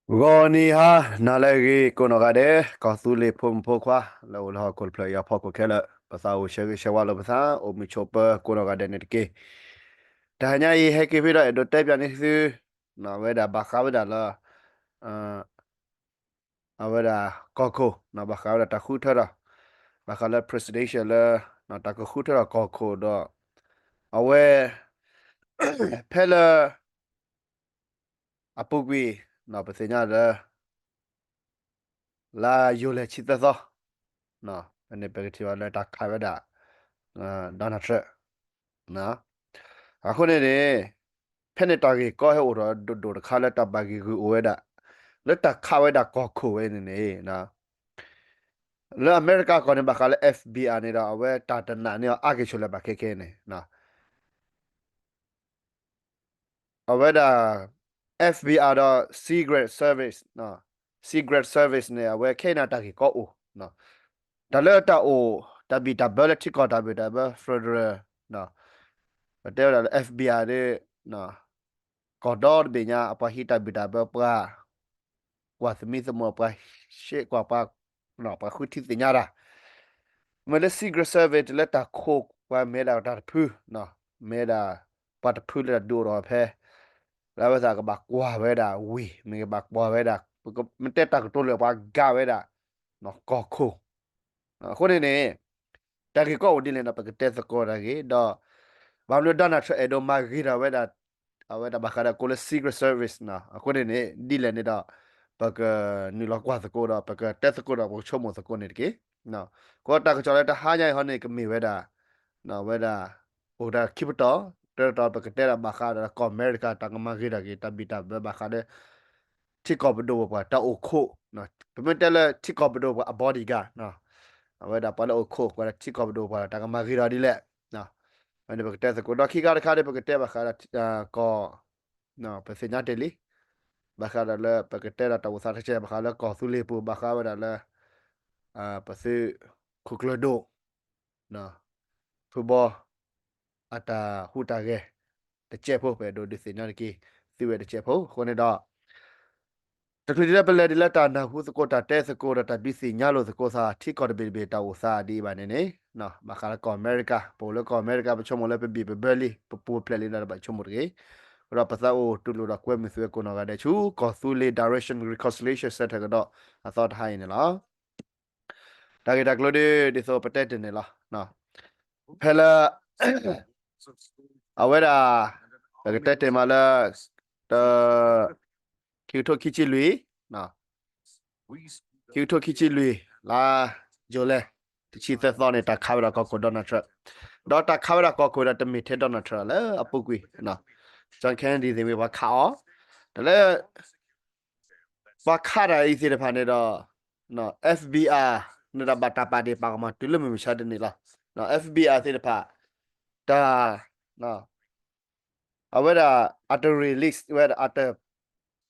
ဂီၤနံၤဟါနၤလၢအဂ့ၤ ကိးနီၢ်ဂၤဒဲး ကီၢ်သူလ့ၤဖိမုၣ်ဖိခွါ လၢအိၣ်လၢဟီၣ်ခိၣ်တဖျၢၣ်အံၤအဖီခိၣ်ခဲလၢာ် ပသးအိၣ်ဆၢဂ့ၤဆၢဝါလိာ်ပသး အိၣ်မုာ်ဆိးပၢၤကိးနီၢ်ဂၤဒဲးန့ၣ်တက့ၢ်. တဟါညါအံၤ ဟဲက့ၤဖဲဒီးအဲၣ်ဒိးတဲပၠးန့ၢ်သု ဝဲဒၣ်ဘၣ်ဃးဝဲဒၣ်လၢ အဝဲဒၣ်ကီၢ်ခိၣ် ဘၣ်ဃးဝဲဒၣ်တၢ်ဃုထၢထီၣ် ဘၣ်ဃးလၢ presidential လၢ တၢ်ကဃုထၢထီၣ်ကီၢ်ခိၣ်ဒီး အဝဲ ဖဲလၢ အပူၤကွံာ် ပသ့ၣ်ညါလၢ လါယူၤလံဆံသၢသီ န့ၣ်ပကထံၣ်ဘၣ်လၢတၢ်ခးဝဲဒၣ် Donald Trump အဃိန့ၣ်န့ၣ် ဖဲန့ၣ်တၢ်ဂ့ၢ်ကီဟဲအိၣ်ထီၣ်ဒိၣ်ဒိၣ်တခါလၢတၢ်ဘၣ်ဂံၢ်ဂုာ်အိၣ်ဝဲဒၣ် လၢတၢ်ခးဝဲဒၣ်ကီၢ်ခိၣ်ဝဲန့ၣ်န့ၣ် လၢအမဲရကၤကီၢ်န့ၣ်ဘၣ်ဃးလၢ FBI န့ၣ်ဒီး အဝဲတၢ်တနာ်န့ၢ်အီၤအါက့ၤဆိးလၢၤဘၣ်ခဲခဲန့ၣ် အဝဲဒၣ် FBI ဒီး Secret Service, Secret Service န့ၣ် အဝဲခဲအံၤန့ၣ်တၢ်ဂ့ၢ်ကီအိၣ် တၢ်လၢတၢ်အိၣ် တၢ်ဘံၣ်တၢ်ဘၢလၢထံကီၢ်တၢ်ဘံၣ်တၢ်ဘၢ federal ပတဲဝဲဒၣ်လၢ FBI ဒီး ကီၢ်ဒီတဘ့ၣ်ညါ အပှၤဟံးတၢ်ဘံၣ်တၢ်ဘၢပှၤ ကွၢ်သမံသမိးပှၤ ရှဲကွၢ်ပှၤ ပှၤဃုထံသ့ၣ်ညါတၢ် မ့ၢ်လၢ Secret Service လၢတၢ်ခိၣ်ပှၤမ့ၢ်ဝဲဒၣ်တၢ်တဖု မ့ၢ်ဝဲဒၣ် ပှၤတဖုလၢတၢ်ဒုးအိၣ်ထီၣ်ဖဲ လၢအဝဲသ့ၣ်ကဘၣ်ကွၢ်ဝဲဒၣ်ဝံၤ မ့ၢ်ကဘၣ်ကွၢ်ဝဲဒၣ် မ့ၢ်တဲတၢ်ကတိၤလၢပှၤဂာ်ဝဲဒၣ် ကီၢ်ခိၣ် အဃိန့ၣ်န့ၣ် တၢ်ဂ့ၢ်ကီအိၣ်ဒ်လဲၣ်န့ၣ် ပကတဲသကိးတၢ်ဂ့ၢ်ဒီး ဘၣ်မနုၤ Donald Trump အဲၣ်ဒိးမၤဂ့ၤထီၣ်ဝဲဒၣ် အဝဲဒၣ်ဘၣ်ဃးဒီးကိးလၢ Secret Service အဃိန့ၣ်န့ၣ် ဒ်လဲၣ်န့ၣ်ဒီး ပကနုာ်လီၤကွၢ်သကိးဒီး ပကတဲသကိးဒီး ပကဆိကမိၣ်သကိးန့ၣ်တက့ၢ်. ကိးတၢ်ကစီၣ်လၢတဟါညါအံၤဟီန့ၣ် ကမ့ၢ်ဝဲဒၣ် ဝဲဒၣ် အိၣ်တၢ်ခံပတီၢ် တၢ်တတီၤ ပကတဲဒၣ်ဘၣ်ဃးဒီးကီၢ်အမဲရကၤ တၢ်ကမၤဂ့ၤထီၣ်က့ၤ တၢ်ဘံၣ်တၢ်ဘၢဘၣ်ဃးဒီး ထံကီၢ်ပဒိၣ်ပပှၢ် တၢ်အိၣ်ခိး ပမ့ၢ်တဲလၢထံကီၢ်ပဒိၣ်ပှၢ်အ bodyguard အဝဲဒၣ်ပှၤလၢအိၣ်ခိး ပှၤလၢထံကီၢ်ပဒိၣ်ပှၢ် တၢ်ကမၤဂ့ၤထီၣ်ဒ်လဲၣ် ဝဲန့ၣ်ပကတဲသကိး ဒီးခံခါတခါဒီး ပကတဲဘၣ်ဃးဒီး ကီၢ် ပသ့ၣ်ညါတ့ၢ်လံ ဘၣ်ဃးဒီးလၢ ပကတဲဒီးတၢ်အိၣ်သးတကဲး ဘၣ်ဃးလၢကီၢ်သူလ့ၤပူၤ ဘၣ်ဃးဝဲဒၣ်လၢ ပသုးခိၣ်ကျၢၢ်ဒိၣ် ဖုဘီ အတၢ်ဟူးတၢ်ဂဲၤ တကဲးဖိ ပအဲၣ်ဒိးဒုးသ့ၣ်ညါတက့ၢ် သုဝဲတကဲးဖိ အဃိန့ၣ်ဒီး တချုးဒ်လၢပလဲၤဒ်လၢတၢ်နၢ်ဟူသကိး တၢ်တဲသကိးဒီးတၢ်ဒုးသ့ၣ်ညါလိာ်သကိးသး ထံကီၢ်တဘ့ၣ်တဘ့ၣ်တၢ်အိၣ်သးဒ်အံၤဘၣ်န့ၣ်န့ၣ် ဘၣ်ဃးလၢကီၢ်အမဲရကၤ ပအိၣ်လၢကီၢ်အမဲရကၤ ပဆိကမိၣ်လၢပဘံၣ်ပဘၢလံ ပပူၤဖျဲးလံဒီးတဘၣ်ဆိကမိၣ်တဂ့ၤ ဒီးပသးအိၣ်တူၢ်လိာ်ဒီးကွဲမုာ်သုဝဲကိးနီၢ်ဂၤဒဲးဆူ ကီၢ်သူလ့ၤ Direction Reconciliation Center ကဒီးအသီတဟါအံၤန့ၣ်လီၤ. တၢ်ဂ့ၢ်တၢ်ကျိၤဒ် ဒ်သိးပတဲတ့ၢ်န့ၣ်လီၤ. ဖဲလၢ အဝဲဒၣ် ပကတဲတ့ၢ်မးလၢ တ ခံကထိခံဆံလွံၢ် ခံကထိခံဆံလွံၢ် လါယူၤလံ တဆံသၢသီန့ၣ် တၢ်ခးဝဲဒၣ်ကီၢ်ခိၣ် Donald Trump ဒီးတၢ်ခးဝဲဒၣ်ကီၢ်ခိၣ်ဒီးတမ့ၢ်ထဲ Donald Trump လၢအပူၤကွံာ် John Kennedy သ့ၣ်မ့ၢ်ပှၤခးအီၤ တၢ်လၢ ပှၤခးတၢ်အံၤသ့ၣ်တဖၣ်န့ၣ်ဒီး FBI န့ၣ်ဒီးဘၣ်တၢ်ပာ်ဒ့ၣ်ပာ်ကမၣ်တုၤလၢမုၢ်မဆါတနံၤလီၤ. FBI သ့ၣ်တဖၣ် တၢ် အဝဲဒၣ် အတ release ဝဲဒၣ် အတ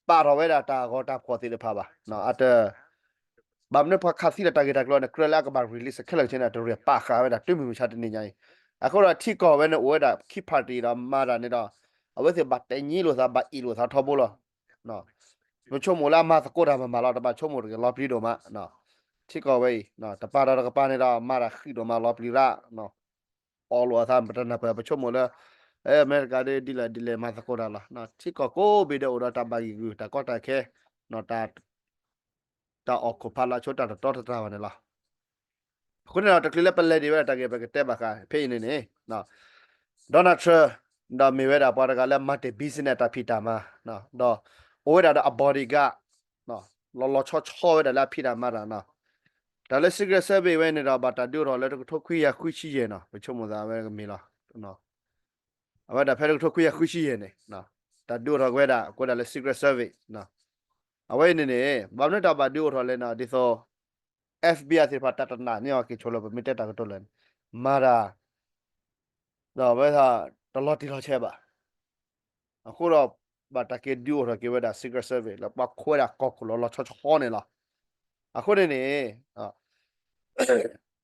ပာ်ထီၣ်ဝဲဒၣ်တၢ်ဂီၤတၢ်ဖှီၣ်သ့ၣ်တဖၣ်ဘၣ်. အတ ဘၣ်မနုၤပှၤခးသံဒီးတၢ်ဂ့ၢ်တၢ်ကျိၤန့ၣ် ကြၢးလၢအကဘၣ် release ခဲလၢာ်ခဲဆ့န့ၣ် အတရံးပာ်ဃာ်ဝဲဒၣ်တုၤမုၢ်မဆါတနံၤညါအံၤ. အဃိဒီးထံကီၢ်ဝဲန့ၣ်အိၣ်ဝဲဒၣ်ခံ party ဒီးမၤတၢ်န့ၣ်ဒီး အဝဲသ့ၣ်ဘၣ်တဲညံလိာ်သး ဘၣ်အ့ၣ်လိာ်သးထီဘိလီၤ. ပဆိကမိၣ်လၢအမၤသကိးတၢ်မၤမးလီၤ တဘၣ်ဆိကမိၣ်တဂ့ၤ လီၤပျံၤဒိၣ်မး ထံကီၢ်ဝဲအံၤ တပာ်တၢ်တကပၤန့ၣ်ဒီး မၤတၢ်ဃံးဒိၣ်မးလီၤပျံၤရၣ် အီၣ်လိာ်အသးပတနၢ်ပၢၢ် ပဆိကမိၣ်လၢ အမဲရကၤဒ်လဲၣ်ဒ်လဲၣ်မၤသကိးတၢ်လီၤ. ထံကီၢ်ကိးဘ့ၣ်ဒီးအိၣ်ဒီးတၢ်ဘၣ်ဂံၢ်ဂုာ် တၢ်ကီတၢ်ခဲ တၢ်အီၣ်ခိၣ်ဖးလၢဆိတၢ်တတီတတြၢ်ဘၣ်န့ၣ်လီၤ. အဃိန့ၣ်ဒီး တချုးလၢပလဲၤဒံးဝဲဒၣ်တၢ်ဂ့ၢ် ပကတဲဘၣ်ဃးဖဲအံၤန့ၣ်န့ၣ် Donald Trump ဒီးမ့ၢ်ဝဲဒၣ်ပှၤတဂၤလၢမၤတ့ၢ် business တၢ်ဖံးတၢ်မၤ ဒီးအိၣ်ဝဲဒၣ်ဒီးအ bodyguard လီၤလီၤဆီဆီဝဲဒၣ်လၢအဖံးတၢ်မၤတၢ် တၢ်လၢ Secret Service ဝဲန့ၣ်ဒီး ဘၣ်တၢ်ဒုးအိၣ်ထီၣ်လၢတကထိခွံကယၤဃုဆံယဲၢ်နီၤ ပဆိကမိၣ်သးဝဲကမ့ၢ်လီၤ. အဝဲဒၣ်ဖဲတကထိခွံကယၤဃုဆံယဲၢ်န့ၣ် တၢ်ဒုးအိၣ်ထီၣ်က့ၤဝဲဒၣ် ကိးဒၣ်လၢ Secret Service အဝဲအံၤန့ၣ်န့ၣ် ဘၣ်မနုၤတၢ်ဘၣ်ဒုးအိၣ်ထီၣ်လဲၣ်န့ၣ် ဒ်သိး FBI သ့ၣ်တဖၣ်တၢ်တနာ်န့ၢ်အီၤက့ၤဆိးလၢ ပမ့ၢ်တဲတၢ်ကတိၤလၢာ်န့ၣ် မၤတၢ် ဒီးအဝဲဒၣ် တလီၤတံၢ်လီၤဆဲးဘၣ်. အဃိဒီး ဘၣ်တၢ်က့ၤဒုးအိၣ်ထီၣ်က့ၤဝဲဒၣ် Secret Service လၢပှၤခိးဝဲဒၣ်ကီၢ်ခိၣ်လီၤလီၤဆီဆီန့ၣ်လီၤ. အဃိန့ၣ်န့ၣ်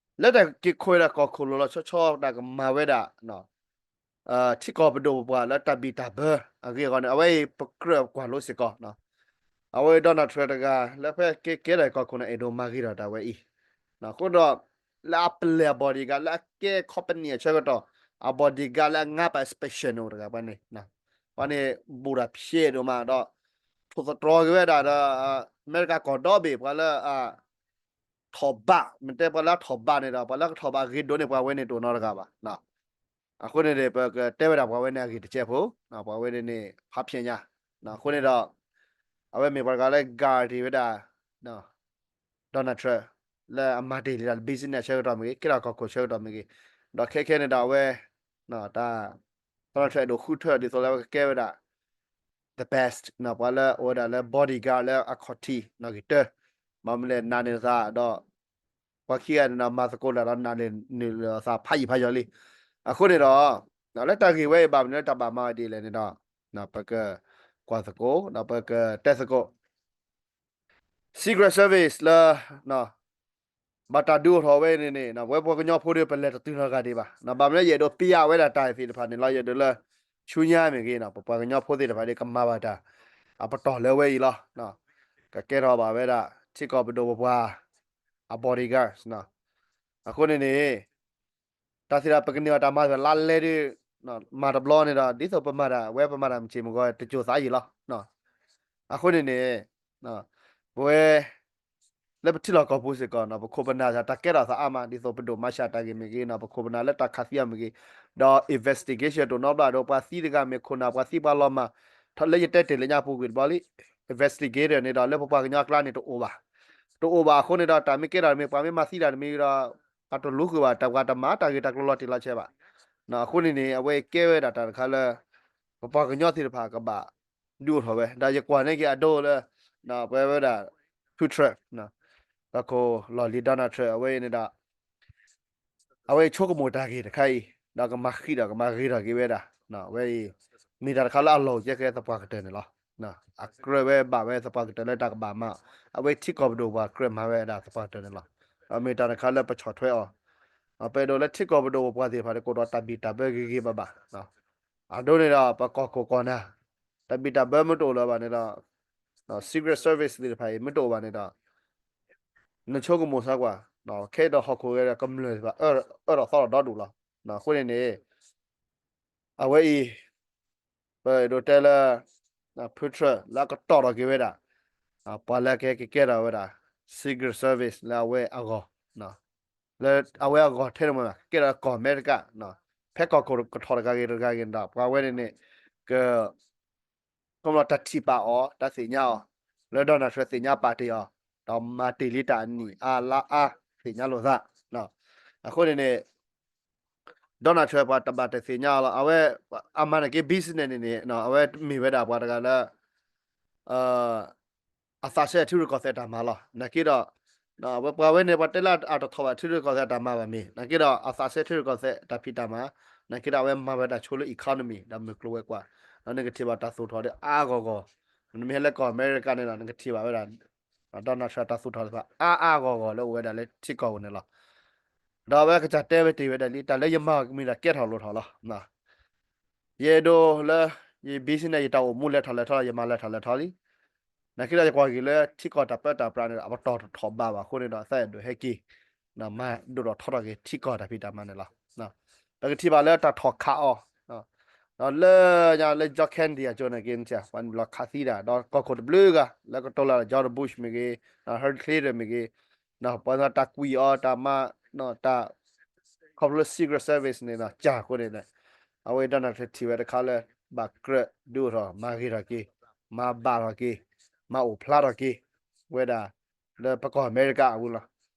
လၢတၢ်က့ၤခိးဝဲဒၣ်ကီၢ်ခိၣ်လီၤလီၤဆီဆီ တၢ်ကမၤဝဲဒၣ် ထံကီၢ်ပဒိၣ်ပပှၢ်လၢတၢ်ဘံၣ်တၢ်ဘၢအဂ့ၢ်အဂီၢ်န့ၣ် အဝဲအံၤပကြၢးကွၢ်လိစ့ၢ်ကီး အဝဲ Donald Trump တဂၤ လၢဖဲကဲကဲထီၣ်ကီၢ်ခိၣ်န့ၣ် အဲၣ်ဒိးမၤဂ့ၤထီၣ်တၢ်ဝဲအံၤ, အဃိဒီး လၢအပျဲၢ်အ bodyguard လၢအကဲ company အဆၢကတီၢ် အ bodyguard လၢအငါပာ် special န့ၣ်အိၣ်တဂၤပှၤန့ၣ်, ပှၤန့ၣ် ဘူးတၢ်ဖျဲးဒိၣ်မးဒီး ထိၣ်သတြီၤက့ၤဝဲဒၣ်ဒီး အမဲရကၤကီၢ်ဒီဘ့ၣ် ပှၤလၢအ ထီၣ်ဘး မ့ၢ်တဲပှၤလၢအထီၣ်ဘးန့ၣ်ဒီး ပှၤလၢကထီၣ်ဘးဂ့ၤဒိၣ်န့ၣ် ပှၤဝဲန့ၣ်တအိၣ်နီတဂၤဘၣ်. အဃိန့ၣ်ဒီး ပကတဲဝဲဒၣ်ပှၤဝဲန့ၣ်အဂ့ၢ်တကဲးဖိ, ပှၤဝဲန့ၣ်န့ၣ် ဖးဖျဲးညါ, အဃိန့ၣ်ဒီး အဝဲမ့ၢ်ပှၤတဂၤလၢ guarantee ဝဲဒၣ် Donald Trump လၢအမၤတ့ၢ်လံတၢ် business ဆၢကတီၢ်မ့ၢ်ဂ့ၤ, ကဲထီၣ်ကီၢ်ခိၣ်ဆၢကတီၢ်မ့ၢ်ဂ့ၤ, ဒီးခဲခဲန့ၣ်ဒီးအဝဲ တၢ် Donald Trump အဲၣ်ဒိးဃုထၢဒ်သိးလၢအဝဲကကဲဝဲဒၣ် the best ပှၤလၢအိၣ်ဝဲဒၣ်လၢ bodyguard လၢအခီၣ်ထံး နီၣ်ဂံၢ်တၢ, ဘၣ်မနုၤလဲၣ် နာ်န့ၢ်သးဒီး ပှၤခံဂၤန့ၣ်ဒီး မၤသကိးတၢ်ဒီးနာ်န့ၢ်သးဖးယံာ်ဖးယီၤလံ. အဃိန့ၣ်ဒီး လၢတၢ်ဂ့ၢ်ဝဲအံၤဘၣ်မနုၤလၢတၢ်ဘၣ်မၤဝဲဒ်လဲၣ်န့ၣ်ဒီး ပကကွၢ်သကိး ဒီးပကတဲသကိး Secret Service လၢ ဘၣ်တၢ်ဒုးအိၣ်ထီၣ်ဝဲန့ၣ်န့ၣ် ဝဲပှၤကညီဖိဒီး ပလဲၤတတုၤနီတဂၤဒံးဘၣ်. ဘၣ်မနုၤလၢ ယအဲၣ်ဒိးပျးဝဲဒၣ်တၢ်သ့ၣ်တဖၣ်န့ၣ်လီၤ. ယအဲၣ်ဒိးလၢ ဆူညါမ့ၢ်ဂ့ၤ ပပှၤကညီဖိသ့ၣ်တဖၣ်ဒီး ကမၤဘၣ်တၢ် အပတီၢ်လၢဝဲအံၤလီၤ. ကကဲထီၣ်ဘၣ်ဝဲဒၣ် ထံကီၢ်ပဒိၣ်ပပှၢ် အ bodyguard အဃိန့ၣ်န့ၣ် တၢ်သ့ၣ်တဖၣ်ပကန့ၢ်ဘၣ်တၢ်မၤသ့ၣ်တဖၣ်လါလဲဒီး မၤတဘျီန့ၣ်ဒီး ဒ်သိးပမၤတၢ် အဝဲပမၤတၢ်မုၢ်ဆ့ၣ်မုၢ်ဂီၤ တစိၤသးယံာ်လီၤ. အဃိန့ၣ်န့ၣ် ပဝဲ လၢပထံလီၢ်ကီၢ်ပူၤစ့ၢ်ကီး ပခိၣ်ပနၢ်တၢ်ကဲထီၣ်သးအါမး ဒ်သိးပဒိၣ်မၤစှၤတၢ်ဂ့ၢ်မ့ၢ်ဂ့ၤ ပခိၣ်ပနၢ်လၢတၢ်ခးသံအီၤမ့ၢ်ဂ့ၤ, ဒီး investigation တအိၣ်နီတဘျီဒီး ပှၤသံတဂၤမ့ၢ်ခိၣ်နၢ် ပှၤသံပှၤလီၤမၢ်, လၢယတဲတ့ၢ်လၢညါပူၤကွံာ်တဘျီလံ investigator န့ၣ်ဒီး လၢပပှၤကညီအကျါန့ၣ်တအိၣ်ဘၣ်. တအိၣ်ဘၣ်အဃိန့ၣ်ဒီး တၢ်မ့ၢ်ကဲထီၣ်တမံၤ ပှၤမ့ၢ်မၤသံတၢ်တမံၤဒီး ပှၤတလူၤဃုာ်ဘၣ် တၢ်ပှၤတမၤတၢ်ဂ့ၢ်တၢ်ကျိၤလီၤတံၢ်လီၤဆဲးဘၣ်. အဃိန့ၣ်န့ၣ် အဝဲကဲဝဲဒၣ်တၢ်တခါလၢ ပပှၤကညီသ့ၣ်တဖၣ်ကဘၣ်ဒုးအိၣ်ထီၣ်ဝဲ ဒီးယကွၢ်န့ၢ်က့ၤအဒိလၢ ပဝဲဝဲဒၣ် ဖုထြၢၣ် ကီၢ်ခိၣ်လီၢ်လံၤ Donald Trump အဝဲအံၤန့ၣ်ဒီး အဝဲဆိကမိၣ်တၢ်ဂ့ၢ်တခါအံၤ ဒီးကမၤဃံးဒီးကမၤဂ့ၤထီၣ်က့ၤဝဲဒၣ် ဝဲအံၤ မ့ၢ်တၢ်တခါလၢအလီၢ်အိၣ်ကဲက့ၤသပှၢ်ကတၢၢ်န့ၣ်လီၤ. အကြၢးဝဲဘၣ်ဝဲသပှၢ်ကတၢၢ်လၢတၢ်ကဘၣ်မၤ အဝဲထံကီၢ်ပဒိၣ်ပှၤကြၢးမၤဝဲဒၣ်သပှၢ်ကတၢၢ်န့ၣ်လီၤ. ဒီးမ့ၢ်တၢ်တခါလၢပဆီၣ်ထွဲအီၤ ပအဲၣ်ဒိးလၢထံကီၢ်ပဒိၣ်ပပှၢ်သ့ၣ်တဖၣ်န့ၣ် ကအိၣ်ဒီးတၢ်ဘံၣ်တၢ်ဘၢဂ့ၤဂ့ၤဘၣ်ဘၣ် အဒိန့ၣ်ဒီး ပကီၢ်ခိၣ်ကီၢ်နၢ် တၢ်ဘံၣ်တၢ်ဘၢမ့ၢ်တအိၣ်လၢၤဘၣ်န့ၣ်ဒီး Secret Service သ့ၣ်တဖၣ်အံၤ မ့ၢ်တအိၣ်ဘၣ်န့ၣ်ဒီး နဆိကမိၣ်စၢ်ကွၢ် ခဲအံၤဒီးဟီၣ်ခိၣ်ဂဲၤဒီးကမျၢၢ်သ့ၣ်တဖၣ် အၢၣ်ဒီးသီဒီးဒီဒူၣ်လီၤ. အဃိန့ၣ်န့ၣ် အဝဲအံၤ ပအဲၣ်ဒိးတဲလၢ ဖုထြၢၣ်လၢအကတီၢ်ထီၣ်က့ၤဝဲဒၣ် ပှၤလၢကဟဲကကဲထီၣ်ဝဲဒၣ် Secret Service လၢအဝဲအဂီၢ် လၢအဝဲအဂီၢ်ထဲန့ၣ်မ့ၢ် ကကဲထီၣ်ကီၢ်အမဲရကၤ ဖဲကီၢ်ခိၣ်ကထီၣ်တဂၤဂ့ၤတဂၤဂ့ၤန့ၣ်ဒီး ပှၤဝဲန့ၣ်န့ၣ် က ခီဖျိတၢ်ထံၣ်ပာ်အီၤ တၢ်သ့ၣ်ညါအီၤ လၢ Donald Trump သ့ၣ်ညါပာ်တ့ၢ်အီၤ ဒီးမၤတ့ၢ်လံတၢ်အနံၣ်အါလါအါ သ့ၣ်ညါလိာ်သး အဃိန့ၣ်န့ၣ် Donald Trump ပှၤတဘၣ်တသ့ၣ်ညါအီၤလီၤ. အဝဲ အမၤန့ၢ်က့ၤ business န့ၣ်န့ၣ် အဝဲမ့ၢ်ဝဲဒၣ်ပှၤတဂၤလၢ အသးစဲထံရူၢ်ကီၢ်သဲးတၢ်မၤလီၤ. နာ်က့ဒီး ပှၤဝဲန့ၣ် ပှၤတဲလၢအတထီၣ်ဘၣ်ထံရူၢ်ကီၢ်သဲးတၢ်မၤဘၣ်မ့ၢ် နာ်က့ဒီး အသးစဲထံရူၢ်ကီၢ်သဲးတၢ်ဖံးတၢ်မၤ နာ်က့ဒီး အဝဲမၤဝဲဒၣ်ဆိလၢ economy ဒီးမုၢ်ကျိၤဝဲၤကွာ် ဒီးနကထံၣ်ဘၣ်တၢ်သူၣ်ထီၣ်ဒီးအါဂီၢ်ဂီၢ် နမ့ၢ်ဟဲလၢကီၢ်အမဲရကၤန့ၣ်ဒီး နကထံၣ်ဘၣ်ဝဲဒၣ် Donald Trump တၢ်သူၣ်ထီၣ်တဖၣ် အါအါဂီၢ်ဂီၢ်လၢအိၣ်ဝဲဒၣ်လၢထံကီၢ်ပူၤန့ၣ်လီၤ. ဒီးအဝဲကစၢ်တဲဝဲတ့ၢ်ဝဲဒၣ်လံ တၢ်လၢယမၤမ့ၢ်ဒၣ်ကဲထီၣ်လိၣ်ထီၣ်လီၤ. ယအဲၣ်ဒိးလၢ ယ business ယတၢ်အိၣ်မူလဲၤထီၣ်လဲၤထီ ယမၤလဲၤထီၣ်လဲၤထီလံ. နာ်က့ဒီးယကွၢ်က့ၤလၢထံကီၢ်တၢ်ပၢတၢ်ပြးန့ၣ်ဒီး အပတီၢ်တထီၣ်ဘးဘၣ်အဃိန့ၣ်ဒီး သးအဲၣ်ဒိးဟဲက့ၤ မၤဒိၣ်ထီၣ်ထီထီၣ်က့ၤထံကီၢ်တၢ်ဖံးတၢ်မၤန့ၣ်လီၤ. ပကထံၣ်ဘၣ်လၢတၢ်ထီၣ်ခးအီၤ ဒီးလၢညါလၢ John Kennedy အကၠိန့ၣ်က့ ပှၤနုာ်လီၤခးသံတၢ် ဒီးကီၢ်ခိၣ်တဘျုးဂၤ လၢကတိၤလၢ George Bush မ့ၢ်ဂ့ၤ Hillary Clinton မ့ၢ်ဂ့ၤ ပှၤတၢ်ကွံာ်အီၤ တၢ်မၤ တၢ် ခီဖျိလၢ Secret Service န့ၣ်ဒီး ကၢ်အဃိန့ၣ်ဒီး အဝဲ Donald Trump ထံၣ်ဝဲတခါလၢ ဘၣ်ကြၢးဒုးအိၣ်ထီၣ် မၤဂ့ၤထီၣ်က့ၤ မၤဘၣ်ထီၣ်က့ၤ မၤအိၣ်ဖျါထီၣ်က့ၤ ဝဲဒၣ် လၢပကီၢ်အမဲရကၤအပူၤလီၤ.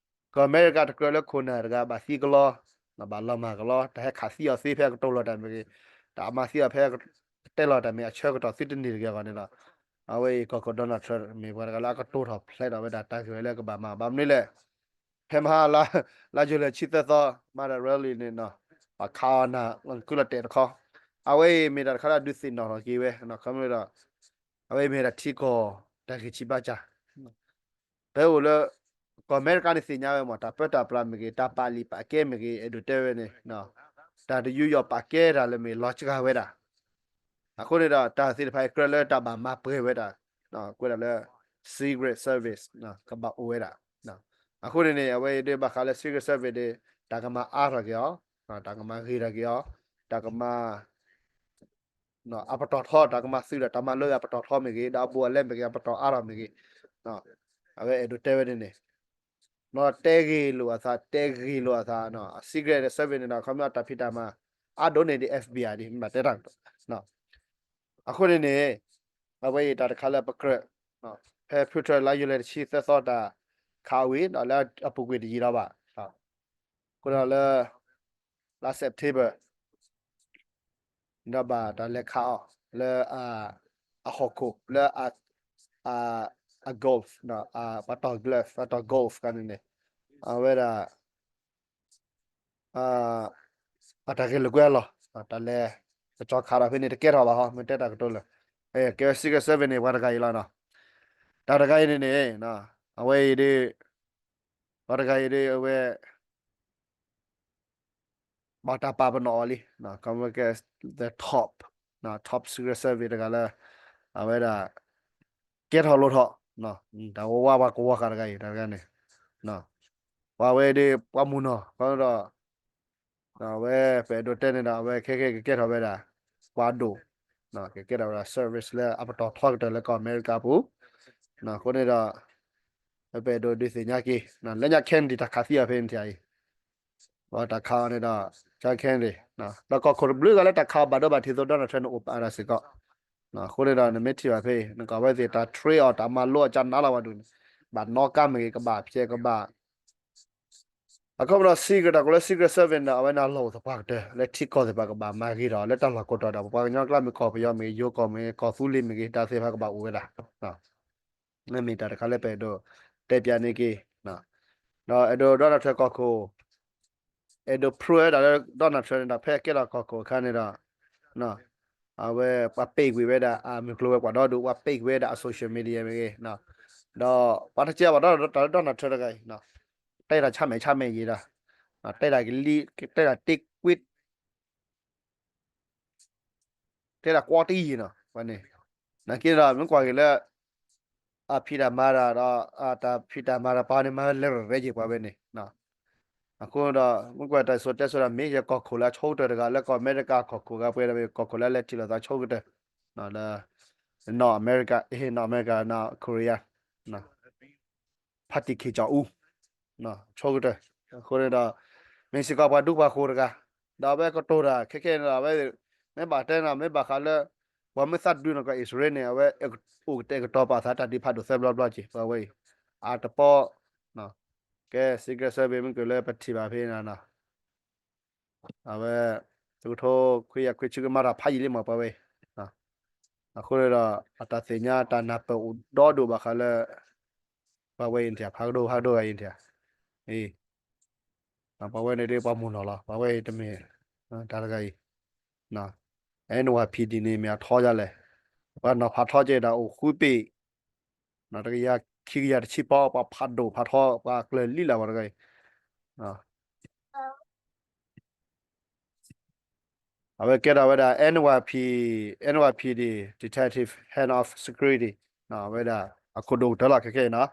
ကီၢ်အမဲရကၤတကြၢးလၢခိၣ်နၢ်တဂၤဘၣ်သံကလီ ဘၣ်လီၤမၢ်ကလီ တၢ်ဟဲခးသံအီၤသ့ဖဲကတိၤလီၤတၢ်မ့ၢ်ဂ့ၤ တၢ်အမၤသံအီၤဖဲကတဲလီၤတၢ်မ့ၢ်အဆၢကတီၢ်သုတန့ၢ်တဂ့ၤအဂီၢ်န့ၣ်ဒီး အဝဲအံၤကီၢ်ခိၣ် Donald Trump မ့ၢ်ပှၤတဂၤလၢအကတိၤထီၣ်ဖျဲးထီၣ်ဝဲဒၣ်တၢ်ဂ့ၢ်ဝဲလၢကဘၣ်မၤ ဘၣ်မနုၤလဲၣ် ဖဲမဟါ လါယူၤလံဆံသၢသီ မၤတၢ် rally န့ၣ် ပှၤခးအီၤနၤ လီၤကုလီၤတဲာ်တခီ အဝဲအံၤမ့ၢ်တၢ်တခါလၢအဒုးသ့ၣ်နီၣ်ထီၣ်က့ၤဝဲ ခီဖျိဒီး အဝဲအံၤမ့ၢ်ဒၣ်ထံကီၢ်တၢ်ဂ့ၢ်ဆံးဘၣ်စၢ် ပအိၣ်လၢ ကီၢ်အမဲရကၤန့ၣ်သ့ၣ်ညါဝဲမး တၢ်ပၢတၢ်ပြးမ့ၢ်ဂ့ၤ တၢ်ပာ်လံာ်ပာ်ကဲမ့ၢ်ဂ့ၤ အဲၣ်ဒိးတဲဝဲန့ၣ် တၢ်တယူးယီၣ်ပာ်ကဲတၢ်လၢမ့ၢ်လီၤစှၤဝဲဒၣ် အဃိန့ၣ်ဒီး တၢ်သ့ၣ်တဖၣ်အံၤကြၢးလၢတၢ်ဘၣ်မၤပှဲၤဝဲဒၣ် ကွဲးဒၣ်လၢ Secret Service ကဘၣ်အိၣ်ဝဲဒၣ်. အဃိန့ၣ်န့ၣ် အဝဲအံၤဒ်ဘၣ်ဃးလၢ Secret Service ဒ် တၢ်ကမၤအါထီၣ်က့ၤအီၤ, တၢ်ကမၤဂ့ၤထီၣ်က့ၤအီၤ, တၢ်ကမၤ အပတီၢ်ထီ တၢ်ကမၤသုးဒီးတၢ်မၤလိအပတီၢ်ထီမ့ၢ်ဂ့ၤ, ဒီးအဘူးအလဲမ့ၢ်ဂ့ၤ, အပတီၢ်အါထီၣ်မ့ၢ်ဂ့ၤ, အဝဲအဲၣ်ဒိးတဲဝဲဒ်န့ၣ်, တဲဂ့ၤလိာ်အသး, တဲဂ့ၤလိာ်အသး, Secret Service န့ၣ်ဒီး ခီဖျိအတၢ်ဖံးတၢ်မၤ အါဒိၣ်န့ၢ်ဒ် FBI ဒ် မ့ၢ်ဘၣ်တဲတၢ်ကတီၢ်. အဃိန့ၣ်န့ၣ် အဝဲအံၤတၢ်တခါလၢပကြၢး ဖဲဖုထၢလါယူၤလံတဆံသၢသီတၢ်ခးဝံၤ ဒီးလၢအပူၤကွံာ်တယံာ်ဒီးဘၣ်, အဃိဒီးလၢ လါ September ဒီးဘၣ်တၢ်လဲၤခးအီၤ လၢ အဟီၣ်ခိၣ် လၢ အ Gulf ပှၤတီၢ် Gulf ပှၤတီၢ် Gulf ခါန့ၣ်န့ၣ် အဝဲဒၣ် အတၢ်ဂဲၤလိာ်ကွဲအလီၢ် တၢ်လဲၤ ကစီၤခးဒီးဖဲန့ၣ် တကဲထီၣ်ဘၣ်ဟီ မ့ၢ်တဲတၢ်ကတိၤလၢ ကဲဝဲ Secret Service န့ၣ် ပှၤတဂၤအံၤလီၤနီၤ. တၢ်တဂၤအံၤန့ၣ်န့ၣ် အဝဲအံၤဒ် ပှၤတဂၤအံၤဒ်အဝဲ ဘၣ်တၢ်ပာ်ပနီၣ်အီၤလံ ကမကဲ the top top Secret Service တဂၤလၢ အဝဲဒၣ် ကဲထီၣ်လိၣ်ထီၣ် တၢ်ဝဲဝါပှၤကဝီၤဃာ်တဂၤအံၤ တၢ်တဂၤန့ၣ် ပှၤဝဲဒ် ပှၤမုၢ်နီၢ် ခီဒီး အဝဲပအဲၣ်ဒိးတဲန့ၣ်ဒီး အဝဲခဲကဲကကဲထီၣ်ဝဲဒၣ် ပှၤဒိၣ် ကကဲထီၣ်ဝဲဒၣ် service လၢအပတီၢ်ထီကတၢၢ်လၢကီၢ်အမဲရကၤပူၤ အဃိန့ၣ်ဒီး ပအဲၣ်ဒိးဒုးသ့ၣ်ညါက့ၤ လၢညါ Kennedy တၢ်ခးသံအီၤဖဲန့ၣ်ထံၣ်အံၤ တၢ်ခးအီၤန့ၣ်ဒီး ကၠါ Kennedy ဒီးကီၢ်ခိၣ်တဘျုးဂၤလၢတၢ်ခးအီၤဘၣ်ဒိဘၣ်ထံးသိး Donald Trump န့ၣ် အိၣ်ပာ်ဒၣ်စ့ၢ်ကီး အဃိန့ၣ်ဒီး နမ့ၢ်ထံၣ်ဘၣ်ဖဲအံၤ နကီၢ်ဝဲသ့ၣ်တၢ် train အီၤ တၢ်မၤလိအီၤ ကၠါနါလီၤဝဲဒၣ်န့ၣ် ဘၣ်နီၣ်ကါမ့ၢ်ဂ့ၤ ကဘၣ်ဖျဲးကဘၣ် အခီပညီ secret တၢ်ကီလၢ Secret Service န့ၣ်ဒီး အဝဲန့ၣ်လီၢ်အိၣ်သပှၢ်ကတၢၢ် လၢထံကီၢ်သ့ၣ်တဖၣ်ကဘၣ်မၤဂ့ၤထီၣ် လၢတၢ်လီၢ်ကိးတီၤဒီး ပပှၤကညီကျါမ့ၢ်ကီၢ်ပယီၤမ့ၢ်ဂ့ၤ ယိၤကီၢ်မ့ၢ်ဂ့ၤ ကီၢ်သူလ့ၤမ့ၢ်ဂ့ၤ တၢ်သ့ၣ်တဖၣ်ကဘၣ်အိၣ်ဝဲဒၣ် မ့မ့ၢ်တၢ်တခါလၢပအဲၣ်ဒိးတဲပၠးန့ၢ်က့ၤ ဒီးအဲၣ်ဒိး Donald Trump ကီၢ်ခိၣ် အဲၣ်ဒိး prove ဝဲဒၣ်လၢ Donald Trump န့ၣ်ဒီး ဖဲအကဲထီၣ်ကီၢ်ခိၣ်အခါန့ၣ်ဒီး အဝဲပှၤပ့ၢ်ကွံာ်ဝဲဒၣ် အမုၢ်ကျိၤဝဲၤကွာ်ဒီဒူၣ် ပှၤပ့ၢ်ကွံာ်ဝဲဒၣ်အ social media မ့ၢ်ဂ့ၤ ဒီးပှၤတကဲဘၣ်ဒီးတၢ်လၢ Donald Trump တဂၤအံၤ တဲတၢ်ဆါမဲာ်ဆါမဲာ်ယံၤဒီး တဲတၢ်ကလံ တဲတၢ်တ့ကွံ တဲဒၣ်ကွီတံၢ်ယံၤနီၤ ဝဲန့ၣ် နာ်က့ဒီး မ့ၢ်ကွၢ်က့ၤလၢ အဖံးတၢ်မၤတၢ်ဒီး အတၢ်ဖံးတၢ်မၤတၢ်ပှၤန့ၣ် မၤဝဲလဲၤရဲၣ်ရဲၣ်က့ၤပှၤဝဲန့ၣ် အဃိဒီး မ့ၢ်ကွၢ်တၢ်စံၣ်စိၤတဲစိၤဒီး မ့ၢ်ယကီၢ်ခိၣ်လၢအဆိကတၢၢ်တဂၤ လၢကီၢ်အမဲရကၤကီၢ်ခိၣ်ဂၤပှဲၤဒီး ကီၢ်ခိၣ်လၢလဲၤထံၣ်လိာ်သးဆိကတၢၢ် လၢ North America, အဲ North America, North Korea ဖါတံၢ်ခံၣ်ကၠီအူ ဆိကတၢၢ် အဃိန့ၣ်ဒီး မ့ၢ်စ့ၢ်ကီးပှၤဒူပှၤဃိၤတဂၤ ဒီးအဝဲကတိၤတၢ်ခဲခဲန့ၣ်ဒီး အဝဲ မ့ၢ်ဘၣ်တဲန့ၣ် မ့ၢ်ဘၣ်ဃးလၢ ပှၤမ့ၢ်သးဒုးနီၢ်ကီၢ်အံၣ်စရ့လးန့ၣ် အဝဲ အိၣ်ကတဲာ်ကတီၤပာ်သးတၢ်ဒုးဖးဒိၣ်သၢဘျီဘျီက့ၤ ပှၤဝဲအံၤ အတပီ ကဲ Secret Service မ့ၢ်က့ၤလၢပထံၣ်ဘၣ်ဖဲန့ၣ် အဝဲ တကထိခွံကယၤခွံဆံကမၤတၢ်ဖးယံာ်လံမး ပှၤဝဲအံၤ အဃိန့ၣ်ဒီး အတၢ်သ့ၣ်ညါတၢ်နၢ်ပၢၢ်အိၣ်ဒီဒိၣ်ဘၣ်ဃးလၢ ပှၤဝဲအံၤထံၣ် ဖးကဒိဖးကဒိဂၤအံၤထံၣ် အံၤ ပှၤဝဲန့ၣ်ဒ်ပှၤမုၢ်နီၢ်လီၤ ပှၤဝဲအံၤတမ့ၢ် တၢ်တဂၤအံၤ N Y P D န့ၣ်မ့ၢ်အထီဒ်လဲၣ် ပှၤနီၢ်ဖးထီကဲဒၣ်အိၣ်ဃုပ့ၢ် တကယၤခံကယၤတဆံပီ ပှၤဖးဒိၣ်ဖးထီ ပှၤကျၢၤလံလၢပှၤတဂၤအံၤ အဝဲကဲထီၣ်ဝဲဒၣ် N Y P, N Y P D Detective Head of Security ဝဲဒၣ် အခိၣ်ဒိၣ်ကတၢၢ်လီၤခဲခဲအံၤနီၤ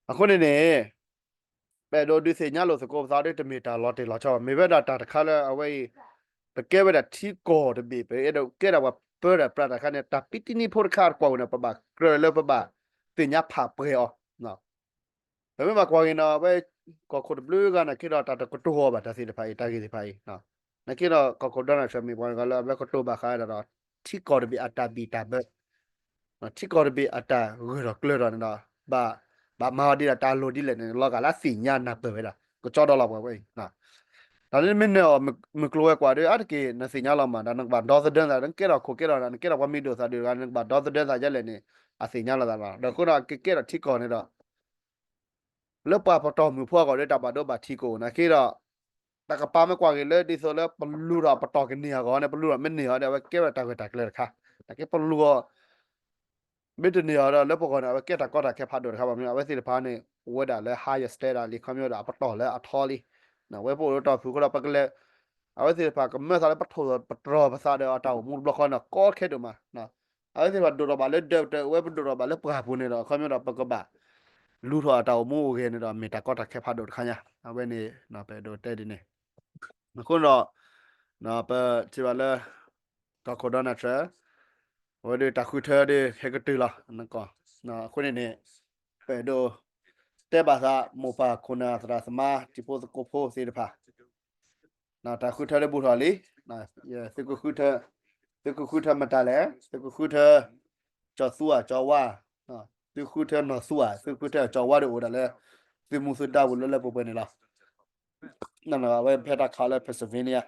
အဃိန့ၣ်န့ၣ် ပအဲၣ်ဒိးဒုးသ့ၣ်ညါလိာ်သကိးပသးဒီး တမ့ၢ်တၢ်လီၤတံၢ်လီၤဆဲးဘၣ် မ့ၢ်ဝဲဒၣ်တၢ်တခါလၢအဝဲအံၤ ပကဲဝဲဒၣ်ထံကီၢ်တဘ့ၣ် ပအဲၣ်ဒိးကဲဒၣ်ပှၤပၢတၢ်ပြးတၢ်ခါန့ၣ် တၢ်ပံတံနံဖိတခါတကွၢ်ဝဲန့ၣ် ပဘၣ်ကြၢးလၢပဘၣ်သ့ၣ်ညါဖးပှဲၤအီၤ ပမ့ၢ်ဘၣ်ကွၢ်က့ၤနီၤ အဝဲကီၢ်ခိၣ်တဘျုးဂၤနာ်က့ဒီး တၢ်တကတိၤအီၤဘၣ်တၢ်သ့ၣ်တဖၣ်အံၤ တၢ်ဂ့ၢ်သ့ၣ်တဖၣ်အံၤ နာ်က့ဒီး ကီၢ်ခိၣ် Donald Trump မ့ၢ်ပှၤတဂၤလၢအဝဲကတိၤဘၣ်ဃးဒီး ထံကီၢ်တဘ့ၣ်အတၢ်ဘံၣ်တၢ်ဘၢ ထံကီၢ်တဘ့ၣ်အတၢ်ဂၢၢ်ထီၣ်ကျၢၤထီၣ်န့ၣ်ဒီး ဘၣ် ဘၣ်မၤအီၤဒ်လဲၣ် တၢ်လိၣ်ဒ်လဲၣ်န့ၣ် လီၤဂာ်လၢအသ့ၣ်ညါနၢ်ပၢၢ်ဝဲဒၣ် ကကၠီဒီလီၤပှၤဝဲအံၤ တၢ်လၢနမ့ၢ်နၢၤအီၤ မုၢ်ကျိၤဝဲၤကွာ်ဒီး အါတက့ၢ် နသ့ၣ်ညါလီၤမး ဒီးနကဘၣ်ဒီသဒၢသး နကဲထီၣ်ခိၣ်ကဲထီၣ်နၤ နကဲထီၣ်ပှၤမံၤဒိၣ်သၣ်ဒိၣ်တဂၤ နကဘၣ်ဒီသဒၢသးဒ်လဲၣ်န့ၣ် အသ့ၣ်ညါလိာ်သးလီၤ ဒီးအဃိဒီး ကကဲထီၣ်ထံကီၢ်န့ၣ်ဒီး လၢပှၤပတီၢ်မုၢ်ဖိအဂီၢ်ဒီး တၢ်ဘၣ်ဒိဘၣ်ထံးကအိၣ် နာ်က့ဒီး တၢ်ကပၤမ့ၢ်ကွၢ်က့ၤလၢ ဒ်သိးလၢပလူၤထီၣ်ပတီၢ်ကန့ၢ်အဂီၢ်န့ၣ် ပလူၤထီၣ်မ့ၢ်န့ၢ်အီၤဒီး အဝဲကဲဝဲဒၣ်တၢ်ဂၢၢ်တၢ်ကျၢၤတခါ နာ်က့ပလူၤအီၤ မ့ၢ်တန့ၢ်အီၤဒီး လၢပဂီၢ်န့ၣ် အဝဲကဲတၢ်ကီတၢ်ခဲဖးဒိၣ်တခါဘၣ်မနုၤ အဝဲသ့ၣ်တဖၣ်န့ၣ် အိၣ်ဝဲဒၣ်လၢ higher standard လံ ခီပညီဒီးအပတီၢ်လၢအထီလံ အဝဲပအိၣ်လၢတီၢ်ဖုးအဃိဒီး ပကလဲၤ အဝဲသ့ၣ်တဖၣ်ကမၢသးလၢပထိၣ်ပတြီၤပသးဒီးအတၢ်အိၣ်မူတဘျီဃီန့ၣ် ကီခဲဒိၣ်မး အဝဲသ့ၣ်တဖၣ်ဒိၣ်ထီၣ်ဘၣ်လၢဒၢးပတၢၢ် အဝဲပဒိၣ်ထီၣ်ဘၣ်လၢပှၢ်ပူၤန့ၣ်ဒီး အခီပညီဒီး ပကဘၣ်လူၤထီၣ်အတၢ်အိၣ်မူအိၣ်ဂဲၤန့ၣ်ဒီး မ့ၢ်တၢ်ကီတၢ်ခဲဖးဒိၣ်တခါညါ အဝဲန့ၣ် ပအဲၣ်ဒိးတဲဒ်န့ၣ် အဃိဒီး ပထံၣ်ဘၣ်လၢ ကီၢ်ခိၣ် Donald Trump အဝဲဒၣ်တၢ်ဃုထၢဒၣ်ဟဲကတၢၢ်လီၤ. အဃိန့ၣ်န့ၣ် ပအဲၣ်ဒိး တဲဘၣ်သးမိၢ်ပၢ်ခိၣ်နၢ်သရၣ်သမါ တံၤဖိသကိးဖိသ့ၣ်တဖၣ် တၢ်ဃုထၢဒၣ်ဘူးထီၣ်လံ. သုကဃုထၢ သုကဃုထၢမတၤလဲၣ်, သုကဃုထၢ ကၠီၤသူဧါ ကၠီၤဝါ, သုဃုထၢနီၢ်သူဧါ, သုဃုထၢကၠီၤဝါဒၣ်အိၣ်ဒၣ်လၢ သုမူသုဒါပူၤလၢလၢပှဲၤပှဲၤန့ၣ်လီၤ. အဝဲဖဲတၢ်ခးလၢ Pennsylvania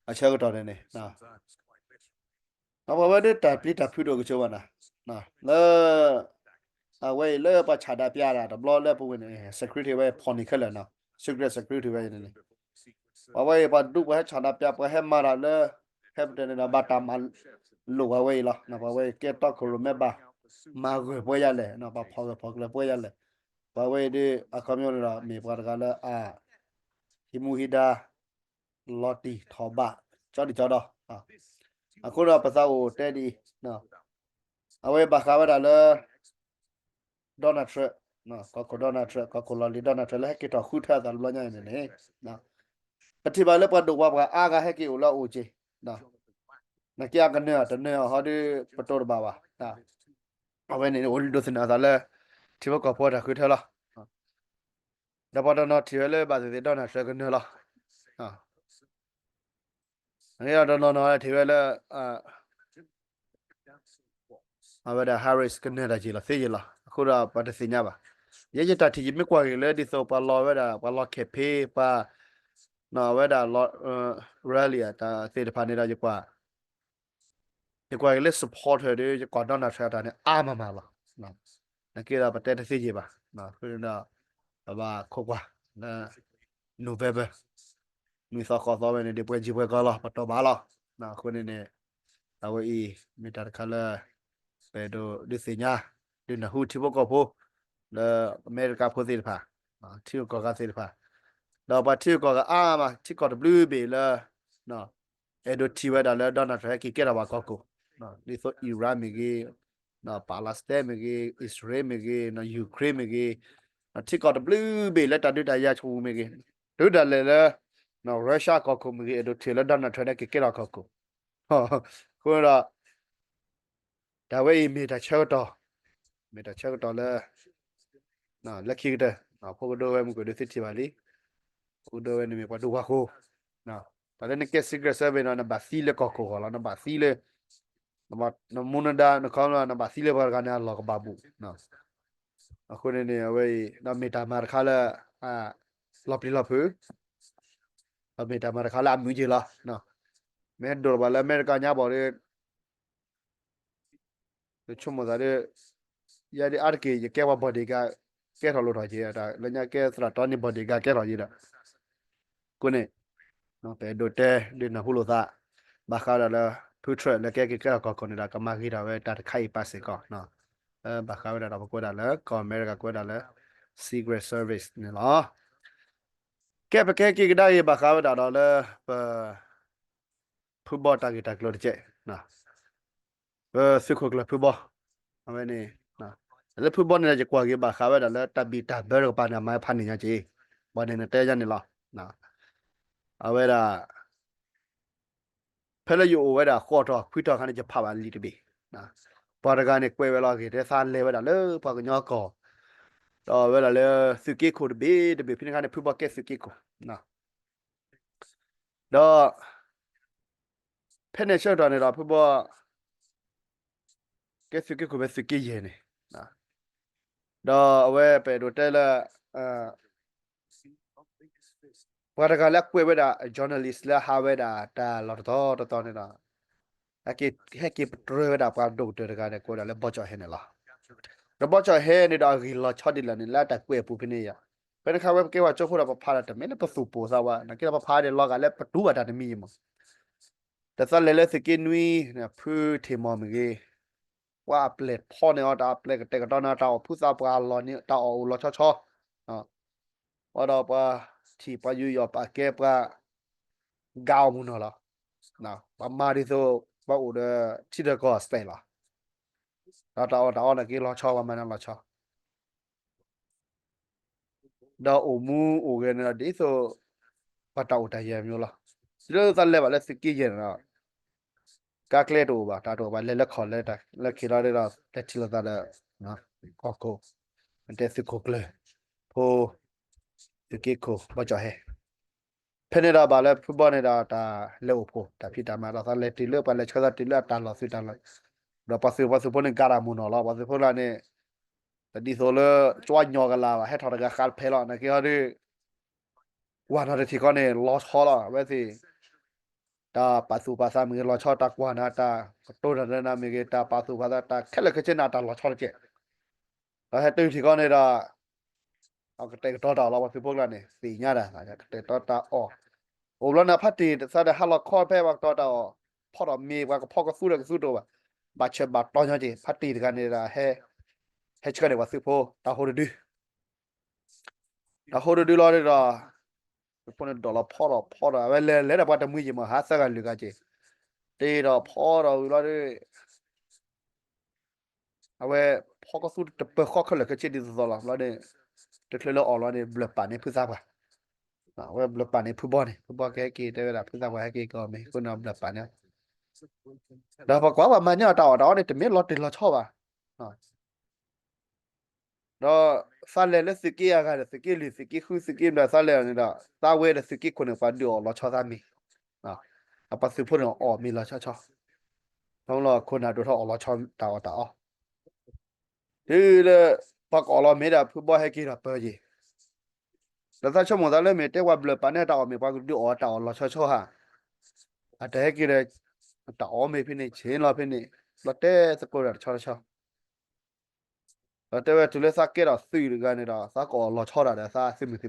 အဆၢကတီၢ်န့ၣ်န့ၣ် ပှၤဝဲဒၣ်တၢ်ပျံၤတၢ်ဖုးဒိၣ်ကဆိးဘၣ်နၤ လၢ အဝဲအံၤလၢပှၤဆန္ဒပြတၢ်တဘျီလၢပဝဲန့ၣ် security ဝဲဖီၣ်န့ၢ်ခဲလၢာ်နီၤ secret security ဝဲန့ၣ်န့ၣ် ပှၤဝဲအံၤပှၤဒူပှၤဟဲဆန္ဒပြ ပှၤဟဲမၤတၢ်လၢ ဟဲပတဲန့ၣ်ဒီး ဘၣ်တၢ်မၤလိာ်ပှၤဝဲအံၤလီၤ. ပှၤဝဲအံၤကဲတီခိၣ်ရိၣ်မဲဘၣ် မၤဂၢၢ်ပှဲၤယၤလဲၣ် ပှၤဖီၣ်ဂၢၢ်ဖီၣ်ကျၢၤပှဲၤယၤလဲၣ်. ပှၤဝဲအံၤဒ်အခီပညီန့ၣ်ဒီး မ့ၢ်ပှၤတဂၤလၢအ ဟံးမူဟံးဒါ လီၤတံၢ်ထီၣ်ဘး ကၠီဒံၣ်ကၠီဒီ အဃိဒီးပသးအိၣ်တဲဒ်အံၤ အဝဲဘၣ်ဃးဝဲဒၣ်လၢ Donald Trump ကီၢ်ခိၣ် Donald Trump ကီၢ်ခိၣ်လီၢ်လံၤ Donald Trump လၢဟဲက့ၤထီၣ်ဃုထၢအသးတဘျီညါအံၤန့ၣ်န့ၣ် ပထံၣ်ဘၣ်လၢပှၤဒိၣ်ပှၤပှၤအါဂၤဟဲက့ၤအိၣ်လၢအအိၣ်က့ၤ နက့အကနၢၤတနၢၤအီၤဟီဒ်ပတိၢ်တဘၣ်ဘၣ်. အဝဲန့ၣ်အိၣ်ဒိးသန့ၤအသးလၢ ထံဖိကီၢ်ဖိတၢ်ဃုထၢလီၤ. ဒီးပှၤတနီၤထံၣ်ဝဲလၢဘၣ်သ့ၣ်သ့ၣ် Donald Trump ကနၢၤလီၤ. တနီၤနီၤထံၣ်ဝဲလၢ အဝဲဒၣ် Harris ကနၢၤတၢ်က့ၤလီၤသ့က့ၤလီၤ. အဃိဒီးပှၤတသ့ၣ်ညါဘၣ်. ယဲယတၢ်ထံၣ်ယမ့ၢ်ကွၢ်က့ၤလၢဒ်သိးပှၤလီၤဝဲဒၣ် ပှၤလီၤ campaign ပှၤ အဝဲဒၣ် rally တၢ်သ့ၣ်တဖၣ်န့ၣ်ဒီးယကွၢ် ယကွၢ်က့ၤလၢ supporter ဒီး ယကွၢ် Donald Trump တၢ်န့ၣ် အါမးမးလီၤ. နက့ဒီးပတဲတသ့က့ၤဘၣ်. အဃိန့ၣ်ဒီး ပဘၣ်ခိးကွၢ်လၢ November နွံသီဃိးသီဝဲန့ၣ် ဒ်ပှဲၤကံၤပှဲၤကီလီၤ ပတီၢ်ဘၣ်လီၤ. အဃိန့ၣ်န့ၣ် အဝဲအံၤ မ့ၢ်တၢ်တခါလၢ ပအဲၣ်ဒိးဒုးသ့ၣ်ညါ ဒုးနၢ်ဟူထံဖိကီၢ်ဖိ လၢအမဲရကၤဖိသ့ၣ်တဖၣ် ထံဂုၤကီၢ်ဂၤသ့ၣ်တဖၣ် ဒီးပှၤထံဂုၤကီၢ်ဂၤအါမး ထံကီၢ်တဘျုးဘ့ၣ်လၢ အဲၣ်ဒိးထံၣ်ဝဲဒၣ်လၢ Donald Trump ဟဲက့ၤကဲထီၣ်ဘၣ်ကီၢ်ခိၣ် ဒ်သိး Iran မ့ၢ်ဂ့ၤ, Palestine မ့ၢ်ဂ့ၤ, Israel မ့ၢ်ဂ့ၤ, Ukraine မ့ၢ်ဂ့ၤ, ထံကီၢ်တဘျုးဘ့ၣ်လၢတၢ်ဒုးတၢ်ယၤဆူၣ်မ့ၢ်ဂ့ၤ, တုၤဒၣ်လဲာ်လၢ Russia ကီၢ်ခိၣ်မ့ၢ်ဂ့ၤ အဲၣ်ဒိးထံၣ်လၢ Donald Trump န့ၣ် က့ၤကဲထီၣ်ကီၢ်ခိၣ်. အဃိဒီး တၢ်ဝဲအံၤမ့ၢ်တၢ်ဆၢကတီၢ်, မ့ၢ်တၢ်ဆၢကတီၢ်လၢ လၢခံကတၢၢ် ဖိကဒိဝဲမုၢ်ကဒိသုထံၣ်ဘၣ်လံ, ဖိကဒိဝဲန့ၣ်မ့ၢ်ပှၤဒိၣ်ပှၤဃိ, တၢ်လၢနကဲ Secret Service န့ၣ် နဘၣ်သံလၢကီၢ်ခိၣ်ဂီၢ်လီၤ, နဘၣ်သံလၢ နမူနဒါ နခီ နဘၣ်သံလၢပှၤတဂၤန့ၣ် အလီၢ်ကဘၣ်ဘူး. အဃိန့ၣ်န့ၣ် အဝဲအံၤ ဒီးမ့ၢ်တၢ်မၤတခါလၢ လီၤပျံၤလီၤဖုး, ဒီးမ့ၢ်တၢ်မၤတခါလၢအမုာ်က့ၤလီၤ. မ့ၢ်ဒိၣ်လီၤဘၣ်လၢအမဲရကၤညါဘၣ်ဒီး ယဆိကမိၣ်သးဒီး ယဲဒၣ်အါတက့ၢ် ယကဲပှၤ bodyguard ကဲထီၣ်လိၣ်ထီၣ်က့ၤ တၢ်လၢညါကဲသရၣ်တီန့ၣ် bodyguard ကဲထီၣ်က့ၤဒီး အဃိန့ၣ် ပအဲၣ်ဒိးတဲဒုးနၢ်ဟူလိာ်သး ဘၣ်ဃးဝဲဒၣ်လၢ ဖုထြၢၣ် လၢကဟဲက့ၤကဲထီၣ်ကီၢ်ခိၣ်န့ၣ်ဒီး ကမၤဂ့ၤထီၣ်ဝဲတၢ်တခါအံၤပာ်စ့ၢ်ကီး ဘၣ်ဃးဝဲဒၣ်ဒီးပကိးဒၣ်လၢ ကီၢ်အမဲရကၤကိးဝဲဒၣ်လၢ Secret Service န့ၣ်လီၤ. ကဲပကဟဲက့ၤကဒါက့ၤဘၣ်ဃးဝဲဒၣ်ဒီးလၢပ ဖုဘီတၢ်ဂ့ၢ်တၢ်ကျိၤတကဲး ပသုးခိၣ်ကျၢၢ်ဖုဘီ အဝဲန့ၣ် လၢဖုဘီန့ၣ်ဒီး ယကွၢ်က့ၤဘၣ်ဃးဝဲဒၣ်လၢတၢ်ဘံၣ်တၢ်ဘၢတကပၤန့ၣ် အမၤဖးန့ၢ်ညါက့ၤ ဘၣ်န့ၣ်နတဲယါန့ၣ်လီၤ. အဝဲဒၣ် ဖဲလၢယအိၣ်ဝဲဒၣ်ဃိးထီၣ်ခွံထီၣ်အခါန့ၣ် ယဖးဘၣ်လံာ်တဘ့ၣ် ပှၤတဂၤန့ၣ်ကွဲးဝဲလီၤအဂ့ၢ် တဲသးလဲၤဝဲဒၣ်လၢပှၤကညီကီၢ် ဒီးဝဲဒၣ်လၢသုးက့ခိၣ်တဘ့ၣ်တဘ့ၣ် ဖဲန့ၣ်အခါန့ၣ် ဖုဘီကဲသုးက့ခိၣ် ဒီး ဖဲန့ၣ်ဆၢကတီၢ်န့ၣ်ဒီး ဖုဘီ ကဲသုးက့ခိၣ်ဖဲသုးက့ယဲၢ်န့ၣ် ဒီးအဝဲပအဲၣ်ဒိးတဲလၢ ပှၤတဂၤလၢအကွဲးဝဲဒၣ် journalist လၢဟးဝဲဒၣ်တၢ်လီၢ်တတီၤတတီၤန့ၣ်ဒီး ဟဲက့ၤပတြၢၤဝဲဒၣ်ပှၤဒိၣ်ကတၢၢ်တဂၤန့ၣ် ကိးဝဲဒၣ်လၢဘီကၠီၣ်ဟဲန့ၣ်လီၤ. ဒီးဘီကၠီၣ်ဟဲန့ၣ်ဒီးအဂ့ၢ်လီၤဆီဒ်လဲၣ်န့ၣ် လၢအတၢ်ကွဲးအပူၤဖဲန့ၣ်ယါ ဖဲန့ၣ်အခါဝဲပကဲပှၤကၠိဖိဒီးပဖးဒီးတမ့ၢ်လၢပသူၣ်ပိၢ်သးဝး နာ်က့ဒီးပဖးဒ်လီၤဂာ်လၢပတူၢ်ဘၣ်တၢ်တမံၤမး တသးလဲၤလၢသုးက့နွံ ဖုထံၣ်မီၢ်မ့ၢ်ဂ့ၤ ပှၤအပျဲၢ်ဖီၣ်န့ၢ်အီၤ တၢ်အပျဲၢ်ကတဲာ်ကတီၤန့ၢ် တၢ်အီၣ်ဖုသးပှၢ်လီၢ်န့ၣ် တၢ်အီၣ်အိၣ်လီၤဆီဆီ ပှၤဒီးပှၤထံၣ်ပှၤယူးယီၣ်ပာ်ကဲပှၤ ကါအီၣ်မုၢ်နီၢ်လီၤ. ပှၤမၤဒ်သိး ပှၤအိၣ်ဒီးထံဒီးကီၢ်စဲးလီၤ. ဒီးတၢ်အီၣ်တၢ်အီန့ၣ်က့ၤလီၤဆီ ပှၤမၤန့ၣ်လီၤဆီ ဒီးအိၣ်မူအိၣ်ဂဲၤန့ၣ်ဒီး ဒ်သိး ပှၤတၢ်အိၣ်တၢ်ယၢၤမ့ၢ်လီၤ. ဒ်သိးသးလဲၤဘၣ်လၢသုးက့ယဲၢ်န့ၣ်ဒီး ကါကျဲတအိၣ်ဘၣ် တၢ်တအိၣ်ဘၣ် လဲၤလၢခီၣ်လၢတၢ်လၢခံလီၤဒီး လဲၤထံၣ်လိာ်သးဒီး ကီၢ်ခိၣ် တဲသုးခိၣ်ကျၢၢ် ဖိ သုးက့ခိၣ် ဘီကၠီၣ်ဟဲ ဖဲန့ၣ်ဒီးဘၣ်လၢဖုဘီန့ၣ်ဒီး တၢ်လဲၤအိၣ်ဖှိၣ် တၢ်ဖံးတၢ်မၤဒီး သးလဲၤတုၤလၢ ပှၤလဲၤဆှၢသးတုၤလၢအတၢ်လီၢ်သုတၢ်လီၢ် ဒီးပှၤသုး ပှၤသုးဖိန့ၣ် ကါတၢ်မိၢ်နီၢ်လီၤ. ပှၤသုးဖိလၢန့ၣ် တဒ်သိးလၢ ကၠွညီကလၤဘၣ် ဟဲထီၣ်တဂၤဃးတဖဲလီၤ နာ်က့ဟီဒီး ကွၢ်နီၣ်တထံၣ်ဃီန့ၣ် လီၤဆီလီၤ အဝဲသ့ၣ် တၢ်ပာ်သူၣ်ပာ်သးမ့ၢ်ဂ့ၤ လီၤဆီ တၢ်ကွၢ်နၤ တၢ်ကတိၤတၢ်ဒီးနၤမ့ၢ်ဂ့ၤ တၢ်ပာ်သူၣ်ပာ်သး တၢ်ခဲလၢာ်ခဲဆ့န့ၣ် တၢ်လီၤဆီတက့ၢ်. ဒီးဟဲတုၤထံၣ်ဃီန့ၣ်ဒီး အကတဲာ်ကတီၤတၢ်အီၣ်လီၤ ပှၤသုးဖိကျါန့ၣ် သ့ၣ်ညါတၢ် ကတဲာ်ကတီၤတၢ်အီၣ် အိၣ်ဘျီန့ၣ် ဖါတံၢ်သးဒီးဟးလီၤခီဖဲပှၤကတီၤတၢ်အီၣ် ဖီၣ်ထီၣ်မ့ၤ ပှၤကဖီၣ်ကသူဒီးကသူတအိၣ်ဘၣ် ဘၣ်ဆၢဘၣ်တီညီက့ၤ ဖါတံၢ်တဂၤန့ၣ်ဒီး ဟဲဆှၢန့ၢ်ပှၤသုးဖိ တၢ်ဟိတဒု တၢ်ဟိတဒုလီၤန့ၣ်ဒီး သုးဖိန့ၣ်ဒိးလီၤဖီၣ်ဒီးဖီၣ်ဒီး အဝဲလဲၤလဲၤဒီးပှၤတမှံယံာ်မး ဟးသၢဂၤလွံၢ်ဂၤက့ၤ တ့ဒီးဖီၣ်ဒီးဝံၤလီၤဒီး အဝဲဖီၣ်ကသူတပၢၤဃီခဲလၢာ်ခဲဆ့ဒ်သိးသိးလီၤ ဘျီန့ၣ် တချုးလၢအီၣ်လီၤန့ၣ် ဘျၢၣ်ပာ်န့ၢ်ဖုသးပှၢ် အဝဲဘျၢၣ်ပာ်န့ၢ်ဖုဘီန့ၣ် ဖုဘီကဟဲက့ၤတဲဝဲဒၣ် ဖုသးပှၢ်ဟဲက့ၤကအီၣ်မ့ၤ အဃိန့ၣ်ဘျၢၣ်ပာ်န့ၢ် ဒီးပကွၢ်ပှၤမၤန့ၢ်အီၤတၢ်အီၣ်တၢ်အီန့ၣ် တမ့ၢ်လီၤတံၢ်လီၤဆီဘၣ် ဒီးသးလဲၤလၢသုးက့အဂၤဒီး သုးက့လွံၢ် သုးက့ဃု သုးက့ဘျၢၣ် သးလဲၤအီၤန့ၣ်ဒီး သးဝဲဒီးသုးက့ခိၣ်န့ၣ် ပှၤဒုးအီၣ်လီၤဆီသးမ့ၤ အပှၤသုးဖိန့ၣ်အီၣ်မ့ၤလီၤဆီဆီ ခီဖျိခိၣ်နၢ်ဒိၣ်ထီၣ်အီၣ်လီၤဆီတၢ်အီၣ်တၢ်အီ တုၤလၢ ပှၤကအီၣ်လီၤမ့ၤဒီး ဖုဘီဟဲက့ၤဒီးပၢၤက့ၤ ဒီးသးဆိကမိၣ်သးလၢမ့ၢ်တဲပှၤဘျၢၣ်ပာ်န့ၢ်တၢ်အီၣ်မ့ၤ ပှၤကဒုးအီၣ်တၢ်အီၣ်လီၤဆီဆီဧါ အတဟဲက့ၤဒီး တၢ်အီၣ်မ့ၤဖဲန့ၣ် ဆ့ၣ်လီၤဖဲန့ၣ် ဘျီတဲသကိးတၢ်တဆီတဆီ ဒီးတဲဝဲတုၤလၢသးကဲထီၣ်သုးတဂၤန့ၣ်ဒီး သးကအီၣ်လီၤဆီတၢ်ဒီး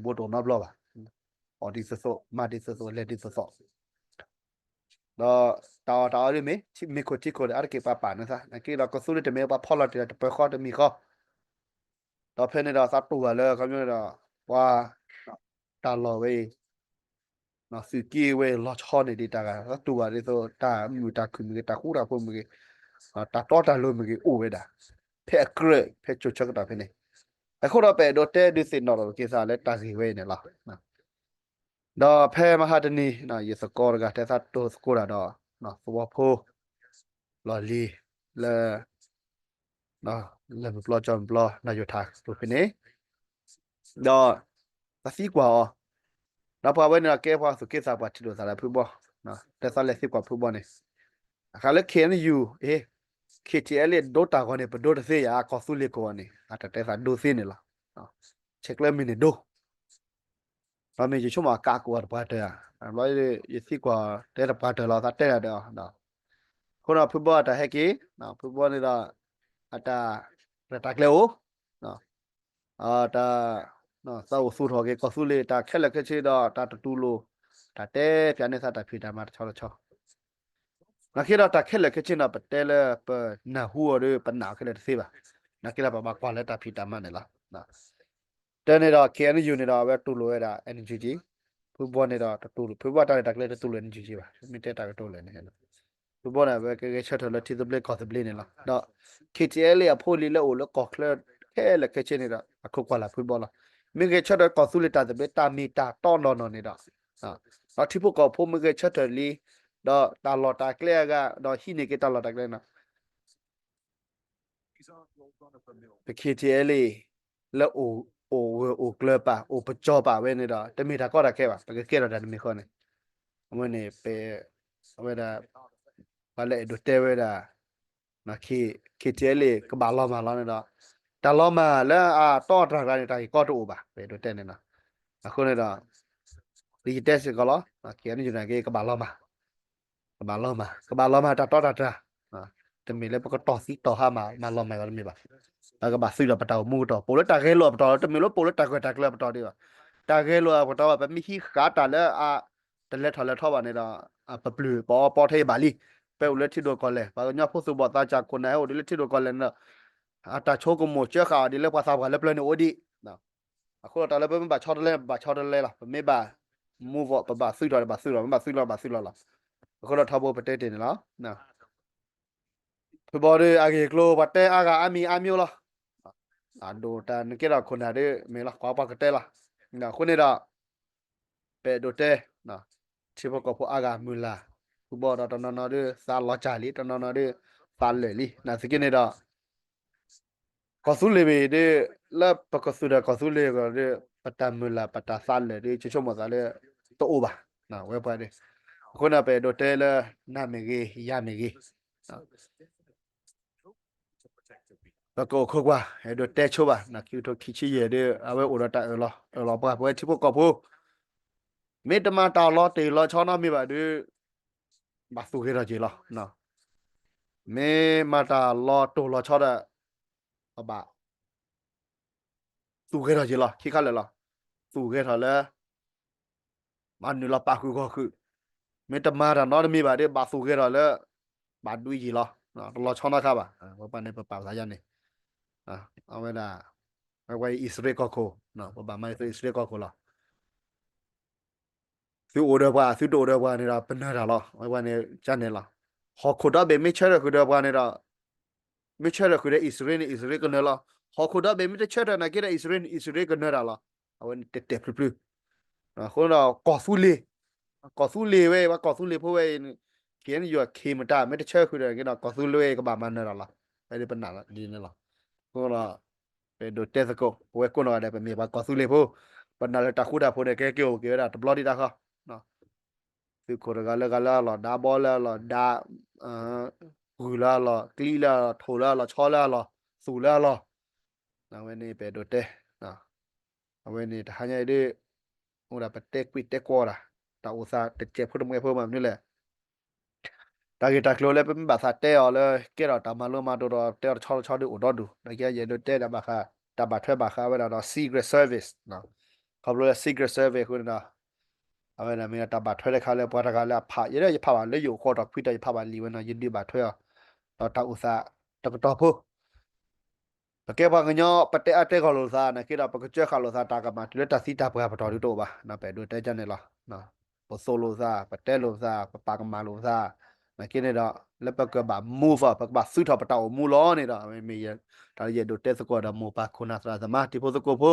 သးသုးမုၢ်သံၣ်ဘိတအိၣ်နီတဘျီဘၣ် အီၣ်ဒ်သိးသိး မၤဒ်သိးသိး လဲၤဒ်သိးသိး ဒီးတၢ်အီၣ်တၢ်အီဒ်မ့ၢ် မ့ၢ်ခိၣ်ထံခိၣ်ဒီး အါတက့ၢ်ပှၤပာ်န့ၢ်သး နာ်က့ဒီးကသူလ့ၤတမ့ၢ်ပှၤဖီၣ်လီၤတံၢ်ဒီးတပၢၤဃီတမံၤဃီ ဒီးဖဲန့ၣ်ဒီးသးတူၢ်ဘၣ်လၢ ခီဖျိန့ၣ်ဒီး ပှၤ တၢ်လီၢ်ဝဲအံၤ သုးက့ဝဲအံၤလီၤဆီန့ၣ်ဒံးတၢ်ဂၤ သးတူၢ်ဘၣ်ဒ်သိး တၢ်မုာ်တၢ်ခုၣ်မ့ၢ်ဂ့ၤ တၢ်ဃူတၢ်ဖိးမ့ၢ်ဂ့ၤ တၢ်တီတၢ်လိၤမ့ၢ်ဂ့ၤ အိၣ်ဝဲဒၣ် ဖဲအကြၢး ဖဲကၠိဆၢကတီၢ်ဖဲန့ၣ် အဃိဒီးပအဲၣ်ဒိးတဲဒုးသ့ၣ်နီၣ်ထီၣ်က့ၤသးလၢတၢ်ဂ့ၢ်ဝဲအံၤန့ၣ်လီၤ. ဒီးဖဲမဟါတနံၤ ယသကိးတဂၤတဲသးတိၢ်သကိးတၢ်ဒီး သဝီဖိ လီၢ်လံၤ လၢ လၢၢ်မုၢ်ပျီကၠီမုၢ်ပျီ နၢ်ယိၤထးကျိၤဖဲန့ၣ် ဒီး သးသံကွၢ်အီၤ ဒီးပှၤဝဲန့ၣ်ဒီးကဲပှၤသူၣ်က့သးပှၢ်ထံၣ်လိာ်သးလၢဖုဘီ တဲသးလဲၤသံကွၢ်ဖုဘီန့ၣ် အဃိလၢ K N U အ့ K T L A ဒိတၢ်ဂီၤန့ၣ် ပဒိတသ့ယၤ ကီၢ်သူလ့ၤကဝီၤန့ၣ် အတတဲသးဒိသ့န့ၣ်လီၤ. ဆဲးကျၢမံၤန့ၣ်ဒိ ဒီးမ့ၢ်ယဆိကမိၣ်အကးကိးအီၤတပှၢ်တၢၢ်ဧါ, ဘျီယသံကွၢ်တဲတပှၢ်တၢၢ်လီၤ သးတဲဒၣ်ဒီး, အဃိဒီးဖုဘီအတၢ်ဟဲက့ၤ, ဖုဘီန့ၣ်ဒီး အတၢ်, တၢ်ကျဲအိၣ်, တၢ်, သးအိၣ်သူၣ်ထီၣ်က့ၤကီၢ်သူလ့ၤ တၢ်ခဲလၢာ်ခဲဆ့ဒီးတၢ်တတူၢ်လိာ်, တၢ်တဲဖျါန့ၢ်သးတၢ်ဖံးတၢ်မၤတဆီတဆီ နာ်က့ဒီးတၢ်ခဲလၢာ်ခဲဆ့န့ၣ် ပတဲလၢပနၢ်ဟူအီၤဒီး ပနာ်အီၤခဲလၢာ်တသ့ဘၣ်. နာ်က့ဒီးပဘၣ်ကွၢ်လၢတၢ်ဖံးတၢ်မၤန့ၣ်လီၤ. တဲန့ၣ်ဒီး K N U န့ၣ်ဒီး အဝဲတူၢ်လိာ်ဝဲဒၣ် N U G, ဖုဘီန့ၣ်ဒီးတတူၢ်လိာ်, ဖုဘီတၢ်ရဲၣ်တၢ်ကျဲၤတတူၢ်လိာ် N U G ဘၣ်, မ့ၢ်တဲတၢ်ကတိၤလဲၣ်န့ၣ်, ဖုဘီန့ၣ် အဝဲကဂဲၤဆၢထၢၣ်လၢထံသဘျ့ကီၢ်သဘျ့န့ၣ်လီၤ. ဒီး K T L A အဖိအလံၤလၢအိၣ်လၢကီၢ်ချၢခဲလၢာ်ခဲဆ့န့ၣ်ဒီး အခိးကွၢ်လၢ်ဖုဘီလီၤ. မ့ၢ်ဂဲၤဆၢထၢၣ်ကီၢ်သူလ့ၤတၢ်သဘျ့တၢ်မ့ၢ်တၢ်တီနီၢ်နီၢ်န့ၣ်ဒီး ဒီးထံဖိကီၢ်ဖိမ့ၢ်ဂဲၤဆၢထၢၣ်လံ, ဒီးတၢ်လီၢ်တၢ်ကျဲအဂၤ, ဒီးဟံးန့ၢ်က့ၤတၢ်လီၢ်တၢ်ကျဲန့ၣ်, ပ K T L A လၢအိၣ်ဂၢၢ်အိၣ်ကျၢၤပာ် အိၣ်ပကၠီၤပာ်ဝဲန့ၣ်ဒီး တမ့ၢ်တၢ်ကီတၢ်ခဲဘၣ်, ပကကဲထီၣ်တၢ်တမံၤဃီန့ၣ်, အဝဲန့ၣ် ပ, အဝဲဒၣ် ပှၤလၢအဲၣ်ဒိးတဲဝဲဒၣ် K, K T L A ကဘၣ်လီၤမၢ်လီၤန့ၣ်ဒီး, တၢ်လီၤမၢ်လၢအတီအတြၢ်တဂၤန့ၣ် တၢ်ဂ့ၢ်ကီတအိၣ်ဘၣ်, ပအဲၣ်ဒိးတဲန့ၣ်လီၤ. အဃိန့ၣ်ဒီး, ဒ်ယတဲစ့ၢ်ကီးလီၤ, K N U န့ၣ်က့ ကဘၣ်လီၤမၢ်, ကဘၣ်လီၤမၢ်, ကဘၣ်လီၤမၢ်တၢ်တီတၢ်တြၢ်, တမ့ၢ်လၢပကတီၢ်သံတီၢ်ဟါမၢ် မၤလီၤမၢ်အီၤတမ့ၢ်ဘၣ်. ကဘၣ်သုးဒီးပတၢ်အိၣ်မူကတီၢ်, ပအိၣ်လၢတၢ်ဂဲၤလိာ်အပတီၢ်, တမ့ၢ်လၢပအိၣ်လၢတၢ်ဂၢၢ်တၢ်ကျၢၤအပတီၢ်ဒံးဘၣ်. တၢ်ဂဲၤလိာ်အပတီၢ်ဘၣ် ပမ့ၢ်ဟံးဃာ်တၢ်လၢအတလဲၤထီၣ်လဲၤထီဘၣ်န့ၣ်ဒီး, ပပျုၢ်ပအီပီထဲအံၤဘၣ်လံ. ပအိၣ်လၢထံဒိၣ်ကီၢ်လဲၢ်, ပှၤကညီဖိသူၣ်ဘီၣ်သးစၢ်ခိၣ်နၢ်ဟဲအိၣ်ဒံးလၢထံဒိၣ်ကီၢ်လဲၢ်န့ၣ်ဒီး, အတၢ်ဆိကမိၣ်စၢဃာ်အီၤဒ်လၢပှၤသးပှၢ်လၢပျၢၤန့ၣ်အိၣ်ဒံး. အဃိဒီးတၢ်လၢပမ့ၢ်ဘၣ်ဆီတလဲ ဘၣ်ဆီတလဲလီၤ, ပမ့ၢ်ဘၣ် move on ပဘၣ်သုးထီၣ် ဘၣ်သုးလီၤ, မ့ၢ်ဘၣ်သုးလီၤ ဘၣ်သုးလီၤလီၤ. အဃိဒီးထီဘိပတဲတ့ၢ်န့ၣ်လီၤ. ဖုဘီဒီးအဂ့ၢ်အကျိၤ ပှၤတဲအါဂၤအါမံၤအါမံၤလီၤ. အဒိၣ်တၢ်နကဲထီၣ်ခိၣ်နၢ်ဒီး မ့ၢ်လီၤ ကွၢ်ပှၤကတဲလီၤ. အဃိန့ၣ်ဒီး ပအဲၣ်ဒိးတဲ ထံဖိကီၢ်ဖိအါဂၤမုၢ်လၢ် ဖုဘီဒီးတနီၤနီၤဒီး သးလီၤစၢ်လံ တနီၤနီၤဒီး သးလၢာ်လံ နာ်သက့န့ၣ်ဒီး ကီၢ်သူလ့ၤဘ့ၣ်ဒီး လၢပကသူၣ်ဒီးကီၢ်သူလ့ၤအဂီၢ်ဒီး ပတၢ်မုၢ်လၢ် ပတၢ်သးလၢာ်ဒီး ဆိကမိၣ်သးလၢ တအိၣ်ဘၣ်. ဝဲပှၤဒီး အဃိန့ၣ် ပအဲၣ်ဒိးတဲလၢ နၤမ့ၢ်ဂ့ၤ ယၤမ့ၢ်ဂ့ၤ ပကအိၣ်ခိးကွၢ် အဲၣ်ဒိးတဲဆိဘၣ် နခံကထိခံဆံယဲၢ်ဒီး အဝဲအိၣ်ဒီးတၢ်အၢၣ်လီၤ အၢၣ်လီၤပှၤ ပဝဲထံဖိကီၢ်ဖိ မ့ၢ်တမၤတၢ်လီၤတံၢ်လီၤဆဲးနီတမံၤဘၣ်ဒီး ဘၣ်သူၣ်ဂဲၤထီၣ်က့ၤလီၤ. မ့ၢ်မၤတၢ်လီၤတံၢ်လီၤဆဲးဒီး ပဘၣ် သူၣ်ဂဲၤထီၣ်က့ၤလီၤ ခံခါလၢာ်လီၤ. သူၣ်ဂဲၤထီၣ်လၢ မၤနုာ်လီၤပာ်ဃုာ်ဂီၢ်ဃုာ်, မ့ၢ်တမၤတၢ်နီတမံၤဘၣ်ဒီး ဘၣ်သူၣ်ဂဲၤထီၣ်လၢ ဘၣ်ဒွံက့ၤလီၤ. တလီၤဆီနီတခါဘၣ်. ဝဲပှၤန့ၣ် ပပာ်ပသးယါန့ၣ် အဝဲဒၣ် ဝဲပှၤအံၣ်စရ့လးကီၢ်ခိၣ်, ပဘၣ်မၤအံၣ်စရ့လးကီၢ်ခိၣ်လီၤ. သုအိၣ်ဒီးပှၤ သုတအိၣ်ဒီးပှၤန့ၣ်ဒီး ပနၢၤတၢ်လီၤ. ဝဲပှၤန့ၣ် ကန့ၣ်လီၤ. ဟီၣ်ခိၣ်ဒီဘ့ၣ်မ့ၢ်ဆၢထၢၣ်ဃုာ်ဒီးပှၤန့ၣ်ဒီး မ့ၢ်ဆၢထၢၣ်ဃုာ်ဒီးအံၣ်စရ့လးန့ၣ် အံၣ်စရ့လးကနၢၤလီၤ. ဟီၣ်ခိၣ်ဒီဘ့ၣ်မ့ၢ်တဆၢထၢၣ်နာ်က့ဒီး အံၣ်စရ့လးန့ၣ် အံၣ်စရ့လးကနၢၤတၢ်လီၤ. အဝဲန့ၣ်တဲာ်တဲာ်ဖျုဖျု. အဃိဒီး ကီၢ်သူလ့ၤ, ကီၢ်သူလ့ၤဝဲ ပှၤကီၢ်သူလ့ၤဖိဝဲ ခ့ၣ်အဲၣ်ယူၣ် ခ့ၣ်မတၤ မ့ၢ်တဆၢဃုာ်ဒီးက့ဒီး ကီၢ်သူလ့ၤဝဲ ကဘၣ်မၤနၢၤတၢ်လီၤ. ဝဲဒၣ်ပနာ်လီၤဒ်န့ၣ်လီၤ. အဃိဒီး ပအဲၣ်ဒိးတဲသကိး ပဝဲကိးနီၢ်ဂၤဒဲး ပမ့ၢ်ပှၤကီၢ်သူလ့ၤဖိ, ပနာ်လၢတၢ်ဃူတၢ်ဖိးန့ၣ် ကဟဲက့ၤအိၣ်က့ၤဝဲဒၣ်တဘျီဒံးတၢ်ဃီ သုးခိၣ်တဂၤလၢဂၤလၢအလီၢ်, ဒါဘီလၢအလီၢ်, ဒါ ဂုၢ်လၢအလီၢ်, ကျံလၢအလီၢ်, ထိၣ်လၢအလီၢ်, ဆီလၢအလီၢ်, သူၣ်လၢအလီၢ်. အဝဲန့ၣ်ပအဲၣ်ဒိးတဲ, အဝဲန့ၣ်တဟါညါအံၤဒ် အိၣ်ဒၣ်ပတဲကွံာ်တဲကွီၢ်ဒၣ် တၢ်အိၣ်သးတစဲးဖိတမှဲးဖိမးမနုၤလဲၣ်. တၢ်ဂ့ၢ်တၢ်ကျိၤလၢပမ့ၢ်ဘၣ်သးတဲအီၤလၢ ကဲထီၣ်တၢ်မၤလိမၤဒိးဒီး တဲအီၤတဆီတဆီဒ်အိၣ်ဒီဒူၣ်, နာ်က့ယအဲၣ်ဒိးတဲဒၣ်ဘၣ်ဃး တၢ်ဘၣ်ထွဲဘၣ်ဃးဝဲဒၣ်ဒီး Secret Service, ခီဖျိလၢ Secret Service အဃိန့ၣ်ဒီး အဝဲဒၣ်မ့ၢ်တၢ်ဘၣ်ထွဲတခါလၢပှၤတဂၤလၢအဖး, ယဲဒၣ်ယဖးဘၣ်လၢယအိၣ်ဃီဒီးဖှံတၢ်ယဖးဘၣ်လံဝဲနီၤ ယဒုးဘၣ်ထွဲအီၤ, ဒီးတၢ်အိၣ်သးတကတီၢ်ဖိ ပကဲပှၤကညီ ပတဲအါတဲဂီၢ်လိာ်သး နာ်က့ဒီး ပကစၢဃာ်လိာ်သးတၢ်ကမၣ်တုၤလၢတၢ်သံတၢ်ပှၢ်ပတီၢ်ဒုးတအိၣ်ဘၣ်, ပအဲၣ်ဒိးတဲကန့ၣ်လီၤ. ပသိၣ်လိာ်သး, ပတဲလိာ်သး, ပပာ်ကမၣ်လိာ်သး, နာ်က့န့ၣ်ဒီး လၢပကဘၣ် move ပကဘၣ်သုးထီၣ်ပတၢ်အိၣ်မူလီၤန့ၣ်ဒီး မ့ၢ်တၢ်လၢယအဲၣ်ဒိးတဲသကိးဒီး မိၢ်ပၢ်ခိၣ်နၢ်သရၣ်သမါ တံၤဖိသကိးဖိ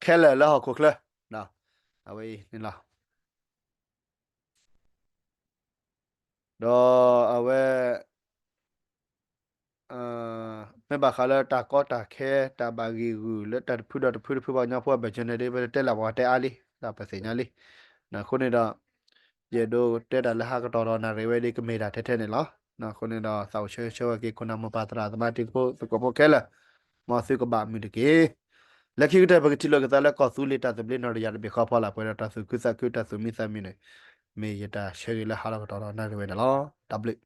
ခဲလၢာ်လၢဟီၣ်ခိၣ်ချၢ အဝဲအံၤန့ၣ်လီၤ. ဒီးအဝဲ မ့ၢ်ဘၣ်ဃးလၢတၢ်ကီတၢ်ခဲ တၢ်ဘၣ်ဂံာ်ဂူာ်လၢတၢ်တဖုဒီးတဖုတဖုပှၤကညီဖိအဘၢၣ်စၢၤန့ၣ်ဒီး ပတဲလၢပှၤတဲအါလံ, ဒီးပသ့ၣ်ညါလံ. အဃိန့ၣ်ဒီး ယအဲၣ်ဒိးတဲတၢ်လၢဟးကတီၢ်ဒီးနၣ်ရံၣ်ဝဲဒီးကမ့ၢ်တၢ်ထဲထဲန့ၣ်လီၤ. အဃိန့ၣ်ဒီး သးအိၣ်ဆၢဂ့ၤဆၢဝါက့ၤ ခိၣ်နၢ်မိၢ်ပၢ်သရၣ်သမါတံၤဖိသကိးဖိခဲလၢာ်, မ်သုကဘၣ်မုာ်တက့ၢ်. လၢခံကတၢၢ် ပကထံၣ်လိာ်က့ၤသးလၢကီၢ်သူလ့ၤတၢ်သဘျ့နီၢ်တယၢ်တဘ့ၣ်ဃီဖီလာ် ပှဲၤဒီးတၢ်သူၣ်ခုသးခု တၢ်သူၣ်မံသးမုာ်န့ၣ် မ့ၢ်ယတၢ်ဆၢဂ့ၤလၢဟးလီၤကတီၢ်ဒီးနၣ်ရံၣ်ဝဲန့ၣ်လီၤ. တၢ်ဘျုး